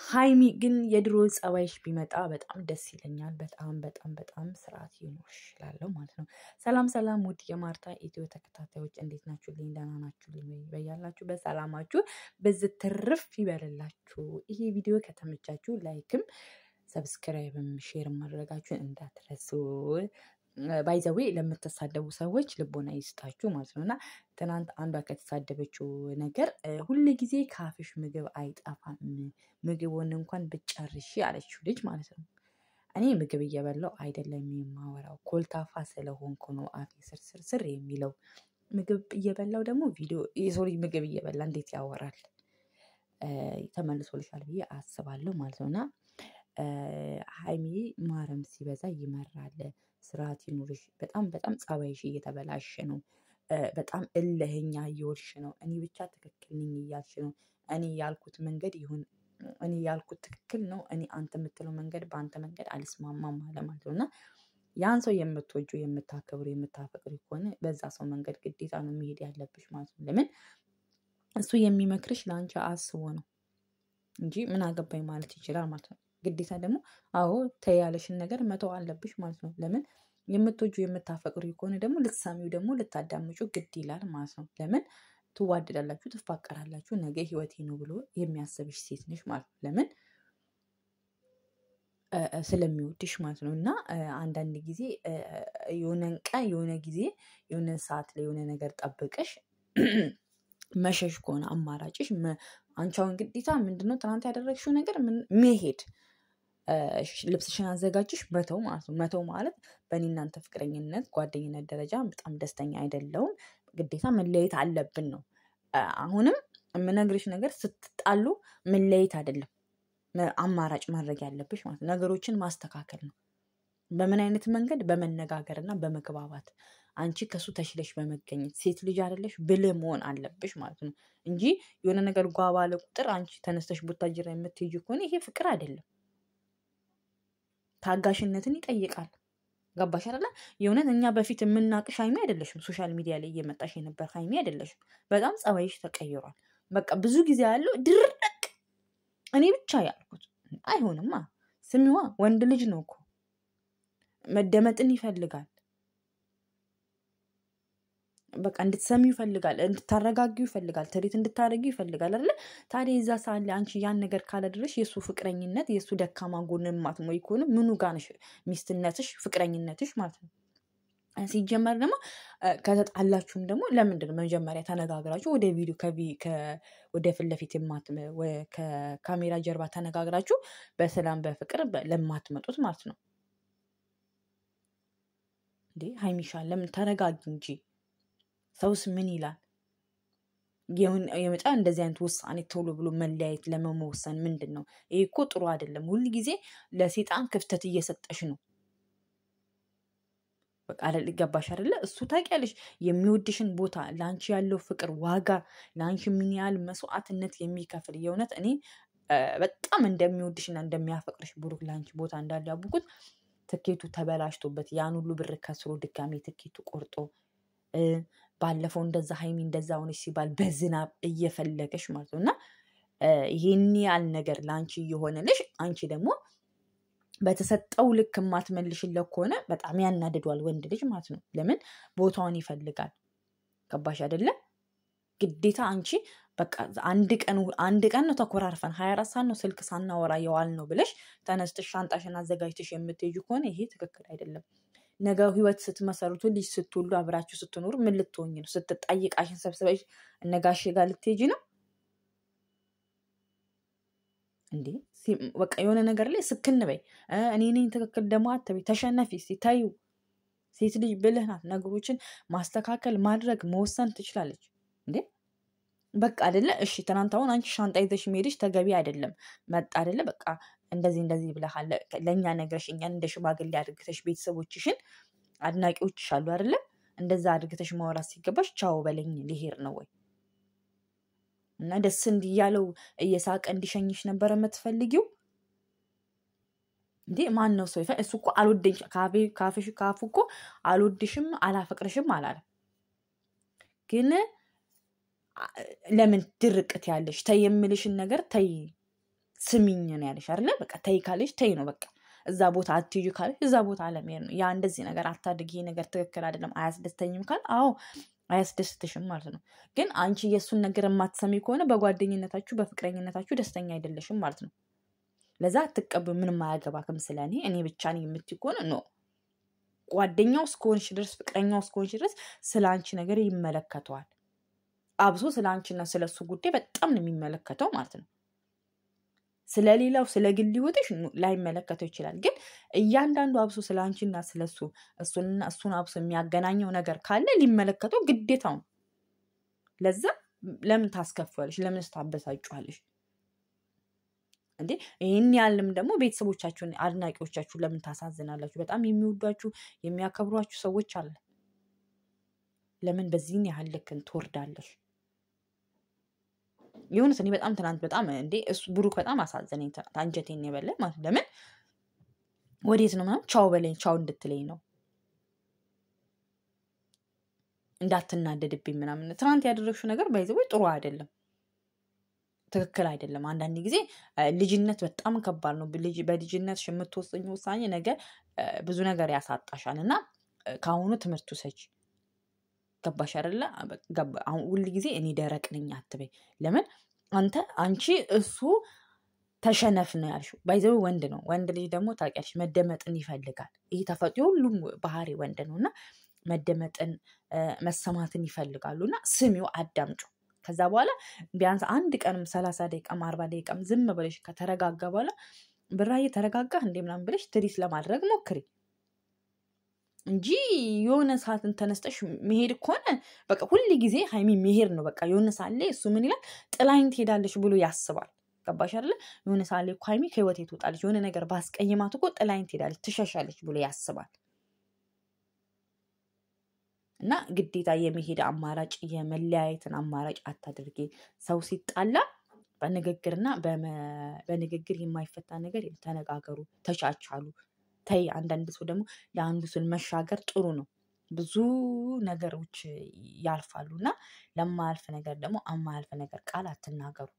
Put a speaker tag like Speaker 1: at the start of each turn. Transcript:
Speaker 1: ሀይሚ ግን የድሮ ጸባይሽ ቢመጣ በጣም ደስ ይለኛል። በጣም በጣም በጣም ስርዓት ይኖርሽ እላለሁ ማለት ነው። ሰላም ሰላም፣ ውድ የማርታ ኢትዮ ተከታታዮች እንዴት ናችሁልኝ? ደህና ናችሁልኝ ወይ? በያላችሁ በሰላማችሁ በዝት ትርፍ ይበልላችሁ። ይሄ ቪዲዮ ከተመቻችሁ like ም subscribe ም share ማድረጋችሁን እንዳትረሱ። By the way ለምትሳደቡ ሰዎች ልቦና ይስጣችሁ ማለት ነው። እና ትናንት አንዷ ከተሳደበችው ነገር ሁል ጊዜ ካፍሽ ምግብ አይጠፋም፣ ምግቡን እንኳን ብጨርሺ አለችው ልጅ ማለት ነው። እኔ ምግብ እየበላው አይደለም የማወራው፣ ኮልታፋ ስለሆንኩ ነው አፌ ስርስር ስር የሚለው። ምግብ እየበላው ደግሞ ቪዲዮ፣ የሰው ልጅ ምግብ እየበላ እንዴት ያወራል? ተመልሶልሻል ብዬ አስባለሁ ማለት ነው። እና ሀይሚ ማረም ሲበዛ ይመራል። ስርዓት ይኑርሽ። በጣም በጣም ጸባይሽ እየተበላሸ ነው። በጣም እልህኛ እየወልሽ ነው። እኔ ብቻ ትክክል ነኝ እያልሽ ነው። እኔ ያልኩት መንገድ ይሁን፣ እኔ ያልኩት ትክክል ነው። እኔ አንተ የምትለው መንገድ በአንተ መንገድ አልስማማም አለ ማለት ነው። እና ያን ሰው የምትወጂው፣ የምታከብሩ፣ የምታፈቅሪ ከሆነ በዛ ሰው መንገድ ግዴታ ነው መሄድ ያለብሽ ማለት ነው። ለምን እሱ የሚመክርሽ ለአንቺ አስቦ ነው እንጂ ምን አገባኝ ማለት ይችላል ማለት ነው። ግዴታ ደግሞ አዎ ተይ ያለሽን ነገር መተው አለብሽ ማለት ነው። ለምን የምትወጂው የምታፈቅሪ ከሆነ ደግሞ ልትሰሚው ደግሞ ልታዳምጩ ግድ ይላል ማለት ነው። ለምን ትዋደዳላችሁ፣ ትፋቀራላችሁ፣ ነገ ህይወቴ ነው ብሎ የሚያስብሽ ሴት ነሽ ማለት ነው። ለምን ስለሚወድሽ ማለት ነው። እና አንዳንድ ጊዜ የሆነን ቀን፣ የሆነ ጊዜ፣ የሆነ ሰዓት ላይ የሆነ ነገር ጠብቀሽ መሸሽ ከሆነ አማራጭሽ፣ አንቺ አሁን ግዴታ ምንድነው ትናንት ያደረግሽው ነገር መሄድ፣ ልብስሽን አዘጋጅሽ መተው ማለት ነው። መተው ማለት በእኔ እናንተ ፍቅረኝነት ጓደኝነት ደረጃ በጣም ደስተኛ አይደለሁም፣ ግዴታ መለየት አለብን ነው። አሁንም የምነግርሽ ነገር ስትጣሉ መለየት አይደለም አማራጭ ማድረግ ያለብሽ ማለት ነው። ነገሮችን ማስተካከል ነው። በምን አይነት መንገድ? በመነጋገር እና በመግባባት፣ አንቺ ከሱ ተሽለሽ በመገኘት፣ ሴት ልጅ አይደለሽ፣ ብልህ መሆን አለብሽ ማለት ነው እንጂ የሆነ ነገር ጓ ባለ ቁጥር አንቺ ተነስተሽ ቡታጅራ የምትሄጂ ከሆነ ይሄ ፍቅር አይደለም። ታጋሽነትን ይጠይቃል። ገባሽ አይደለ? የእውነት እኛ በፊት የምናቅሽ ሀይሚ አይደለሽም። Social media ላይ እየመጣሽ የነበር ሀይሚ አይደለሽም። በጣም ጸባይሽ ተቀይሯል። በቃ ብዙ ጊዜ ያለው ድርቅ እኔ ብቻ ያልኩት አይሆንማ። ስሚዋ፣ ወንድ ልጅ ነው እኮ፣ መደመጥን ይፈልጋል። በቃ እንድትሰሚው ይፈልጋል፣ እንድታረጋጊው ይፈልጋል፣ treat እንድታረጊው ይፈልጋል አይደለ? ታዲያ የዛ ሰዓት ላይ አንቺ ያን ነገር ካላደረሽ፣ የእሱ ፍቅረኝነት የእሱ ደካማ ጎን የማትሞይ ከሆነ ምኑ ጋር ነሽ ሚስትነትሽ ፍቅረኝነትሽ ማለት ነው? ሲጀመር ደግሞ ከተጣላችሁም ደግሞ ለምንድን ነው መጀመሪያ ተነጋግራችሁ ወደ ቪዲዮ ወደ ፊት ለፊት ከካሜራ ጀርባ ተነጋግራችሁ በሰላም በፍቅር ለማትመጡት ማለት ነው? እንዴ ሀይሚሻ፣ ለምን ተረጋጊ እንጂ፣ ሰውስ ምን ይላል? የመጫ እንደዚህ አይነት ውሳኔ ቶሎ ብሎ መለያየት ለመወሰን ምንድን ነው? ይሄ እኮ ጥሩ አይደለም። ሁል ጊዜ ለሴጣን ክፍተት እየሰጠሽ ነው። በቃ ገባሽ አይደለ? እሱ ታውቂያለሽ የሚወድሽን ቦታ፣ ለአንቺ ያለው ፍቅር ዋጋ፣ ለአንቺ ምን ያህል መስዋዕትነት የሚከፍል፣ የእውነት እኔ በጣም እንደሚወድሽና እንደሚያፈቅርሽ ብሩክ ለአንቺ ቦታ እንዳለ ያወቅኩት ትኬቱ ተበላሽቶበት ያን ሁሉ ብር ከስሮ ድጋሜ ትኬቱ ቆርጦ፣ ባለፈው እንደዛ ሀይሚ እንደዛ ሆነች ሲባል በዝናብ እየፈለገሽ ማለት ነው። እና ይሄን ያህል ነገር ለአንቺ እየሆነልሽ አንቺ ደግሞ በተሰጠው ልክ የማትመልሽለት ከሆነ በጣም ያናድዷል ወንድ ልጅ ማለት ነው። ለምን ቦታውን ይፈልጋል። ገባሽ አይደለ? ግዴታ አንቺ በቃ አንድ ቀን፣ አንድ ቀን ነው ተኮራርፈን 24 ሰዓት ነው ስልክ ሳናወራ የዋል ነው ብለሽ ተነስተሽ ሻንጣሽን አዘጋጅተሽ የምትሄጂው ከሆነ ይሄ ትክክል አይደለም። ነገ ህይወት ስትመሰርቱ፣ ልጅ ስትወልዱ፣ አብራችሁ ስትኖሩ ምን ልትሆኝ ነው? ስትጠይቃሽን ሰብስበሽ እነጋሼ ጋር ልትሄጂ ነው እንዴ? በቃ የሆነ ነገር ላይ ስክን በይ። እኔ ነኝ ትክክል ደግሞ አትበይ። ተሸነፊ እስኪ ተይው። ሴት ልጅ ብልህ ናት። ነገሮችን ማስተካከል፣ ማድረግ፣ መወሰን ትችላለች። እንዴ በቃ አይደለ? እሺ ትናንት አሁን አንቺ ሻንጣ ይዘሽ መሄድሽ ተገቢ አይደለም። መጣ አይደለ? በቃ እንደዚህ እንደዚህ ብለሃል ለእኛ ነግረሽ፣ እኛን እንደ ሽማግሌ አድርግተሽ፣ ቤተሰቦችሽን አድናቂዎችሽ አሉ አይደለ? እንደዛ አድርግተሽ ማውራት ሲገባሽ ቻው በለኝ ሊሄድ ነው ወይ? እና ደስ እንዲያለው እየሳቀ እንዲሸኝሽ ነበር የምትፈልጊው? እንዴ ማን ነው ሰው? እሱ እኮ አልወደኝ ካፍሽ ካፉ እኮ አልወድሽም አላፈቅርሽም አላለም። ግን ለምን ድርቅት ያለሽ? ተይ የምልሽን ነገር ተይ። ስሚኝ ነው ያለሽ አይደለ? በቃ ተይ ካለሽ ተይ ነው በቃ። እዛ ቦታ አትዩ ካለሽ እዛ ቦታ አለመሄድ ነው። ያ እንደዚህ ነገር አታድርጊ፣ ይሄ ነገር ትክክል አይደለም፣ አያስደስተኝም ካል አዎ አያስደስትሽም ማለት ነው። ግን አንቺ የእሱን ነገር የማትሰሚ ከሆነ በጓደኝነታችሁ በፍቅረኝነታችሁ ደስተኛ አይደለሽም ማለት ነው። ለዛ አትቀበ ምንም አያገባክም ስለኔ እኔ ብቻ ነኝ የምትይ ከሆነ no፣ ጓደኛው እስከሆንሽ ድረስ ፍቅረኛው እስከሆንሽ ድረስ ስለ አንቺ ነገር ይመለከተዋል። አብሶ ስለ አንቺና ስለ እሱ ጉዳይ በጣም ነው የሚመለከተው ማለት ነው። ስለሌላው ስለ ግል ህይወትሽ ላይመለከተው ይችላል። ግን እያንዳንዱ አብሶ ስለ አንቺና ስለ እሱ እሱንና እሱን አብሶ የሚያገናኘው ነገር ካለ ሊመለከተው ግዴታው ነው። ለዛ ለምን ታስከፊዋለሽ? ለምንስ ታበሳጫዋለሽ? እንዴ ይህን ያህልም ደግሞ ቤተሰቦቻችሁን አድናቂዎቻችሁን ለምን ታሳዝናላችሁ? በጣም የሚወዷችሁ የሚያከብሯችሁ ሰዎች አለ። ለምን በዚህን ያህል ልክን ትወርዳለሽ? የእውነት እኔ በጣም ትናንት በጣም እንዴ እሱ ብሩክ በጣም አሳዘነኝ። ትናንት አንጀቴን የበላኝ ማለት ነው። ለምን ወዴት ነው ምናምን ቻው በለኝ ቻው እንድትለኝ ነው እንዳትናደድብኝ ምናምን። ትናንት ያደረግሽው ነገር by the way ጥሩ አይደለም፣ ትክክል አይደለም። አንዳንድ ጊዜ ልጅነት በጣም ከባድ ነው። በልጅነት የምትወስኚው ውሳኔ ነገ ብዙ ነገር ያሳጣሻል እና ከአሁኑ ትምህርቱ ሰጪ ገባሽ አይደለ? አሁን ሁል ጊዜ እኔ ደረቅ ነኝ አትበይ። ለምን አንተ አንቺ እሱ ተሸነፍ ነው ያልሽው። By the way ወንድ ነው። ወንድ ልጅ ደግሞ ታውቂያለሽ መደመጥን ይፈልጋል። ይህ ተፈጥሮ ሁሉም ባህሪ ወንድ ነው እና መደመጥን መሰማትን ይፈልጋሉ እና ስሚው፣ አዳምጩ። ከዛ በኋላ ቢያንስ አንድ ቀንም 30 ደቂቃም 40 ደቂቃም ዝም ብለሽ ከተረጋጋ በኋላ ብራዬ ተረጋጋህ እንዴ ምናምን ብለሽ treat ለማድረግ ሞክሪ እንጂ የሆነ ሰዓትን ተነስተሽ መሄድ ከሆነ በቃ ሁል ጊዜ ሀይሚ መሄድ ነው። በቃ የሆነ ሰዓት ላይ እሱ ምን ይላል ጥላኝ ትሄዳለች ብሎ ያስባል። ገባሽ አይደለ? የሆነ ሰዓት ላይ እኮ ሀይሚ ከህይወቴ ትወጣለች፣ የሆነ ነገር ባስቀይማት እኮ ጥላኝ ትሄዳለች፣ ትሸሻለች ብሎ ያስባል። እና ግዴታ የመሄድ አማራጭ የመለያየትን አማራጭ አታድርጊ። ሰው ሲጣላ በንግግርና በንግግር የማይፈታ ነገር ተነጋገሩ፣ ተቻቻሉ። ተይ አንዳንድ ሰው ደግሞ ለአንዱ ስል መሻገር ጥሩ ነው። ብዙ ነገሮች ያልፋሉ እና ለማያልፍ ነገር ደግሞ አማያልፍ ነገር ቃል አትናገሩ።